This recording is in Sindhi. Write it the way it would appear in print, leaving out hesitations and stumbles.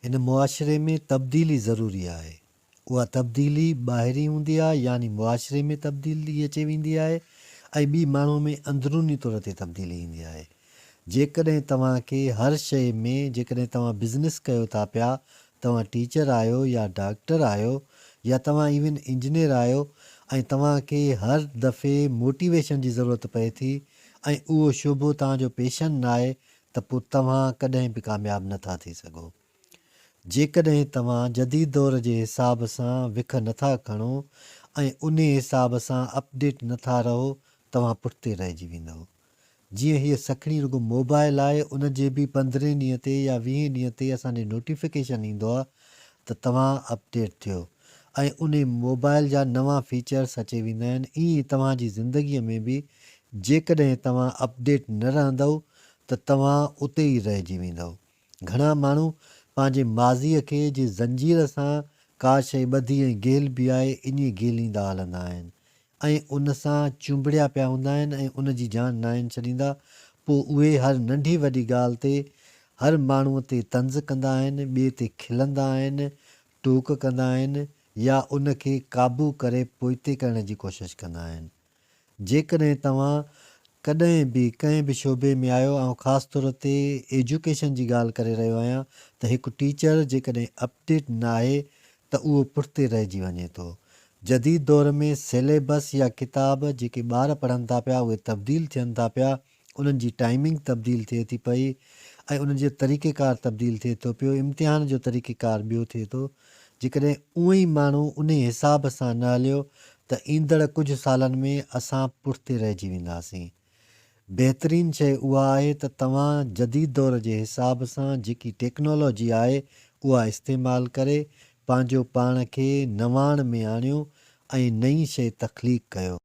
هن معاشري ۾ تبديلي ضروري آهي. اها تبديلي ٻاهرين هوندي آهي يعني معاشري ۾ تبديلي اچي ويندي آهي ۽ ٻي ماڻهو ۾ اندروني طور تي تبديلي ايندي آهي. جيڪڏهن توهان کي هر شيء ۾ جيڪڏهن توهان بزنس ڪيو ٿا پيا، توهان ٽيچر آهيو يا ڊاڪٽر آهيو يا توهان ايون انجنيئر آهيو ۽ توهان کي هر دفعي موٽيويشن جي ضرورت پئي ٿي ۽ اهو شعبو توهان جو پيشن ناهي ته پوء توهان ڪڏهن به ڪامياب نه ٿا ٿي سگهو. جيڪڏهن توهان جديد دور جي حساب سان وک نه ٿا کڻو ۽ انهي حساب سان اپڊيٽ نه ٿا رهو توهان پٺتي رهجي ويندؤ. جيئن هيء سکڻي رڳو موبائل آهي ان جي به پندرهين ڏينهن تي يا ويهين ڏينهن تي اسان ڏي نوٽيفڪيشن ايندو آهي ته توهان اپڊيٽ ٿيو ۽ انهي موبائل جا نوان فيچرس اچي ويندا آهن ائين ئي توهان جي زندگيء ۾ به جيڪڏهن توهان اپڊيٽ نه رهندؤ ته توهان اتي ئي رهجي ويندؤ. گهڻا ماڻهو پنهنجي ماضيء کي جي زنجير سان ڪا شيء ٻڌي ۽ گهلبي آهي ائين گهليندا هلندا آهن ۽ ان سان چنبڙيا پيا هوندا آهن ۽ ان جي جان ناهن ڇڏيندا، پوء اهي هر ننڍي وڏي ڳالهه تي هر ماڻهوء تي طنز ڪندا آهن، ٻئي تي کلندا آهن، ٽوڪ ڪندا آهن يا ان کي قابو ڪري پوئتي ڪرڻ جي ڪوشش ڪندا آهن. جيڪڏهن توهان ڪڏهن به ڪنهن به شعبي ۾ آهيو، آئون خاص طور تي ايجوڪيشن جي ڳالهه ڪري رهيو آهيان ته هڪ ٽيچر جيڪڏهن اپڊيٽ ناهي ته اهو پٺتي رهجي وڃي ٿو. جديد دور ۾ سيليبس يا ڪتاب جيڪي ٻار پڙهن ٿا پيا اهي تبديل ٿين ٿا پيا، انهن جي ٽائمنگ تبديل ٿئي ٿي پئي ۽ انهن جو طريقيڪار تبديل ٿئي ٿو پيو، امتحان جو طريقيڪار ٻيو ٿئي ٿو. جيڪڏهن اونئن ئي ماڻهو انهي حساب سان نه هليو ته ايندڙ ڪجهه سالن ۾ اسان پٺتي رهجي وينداسين. بهترين شيء اها آهي ته توهان جديد دور جي حساب سان جيڪي ٽيڪنالاجي آهي اها استعمال ڪري پنهنجو پاڻ کي نواڻ ۾ آڻيو ۽ نئين شيء تخليق ڪيو.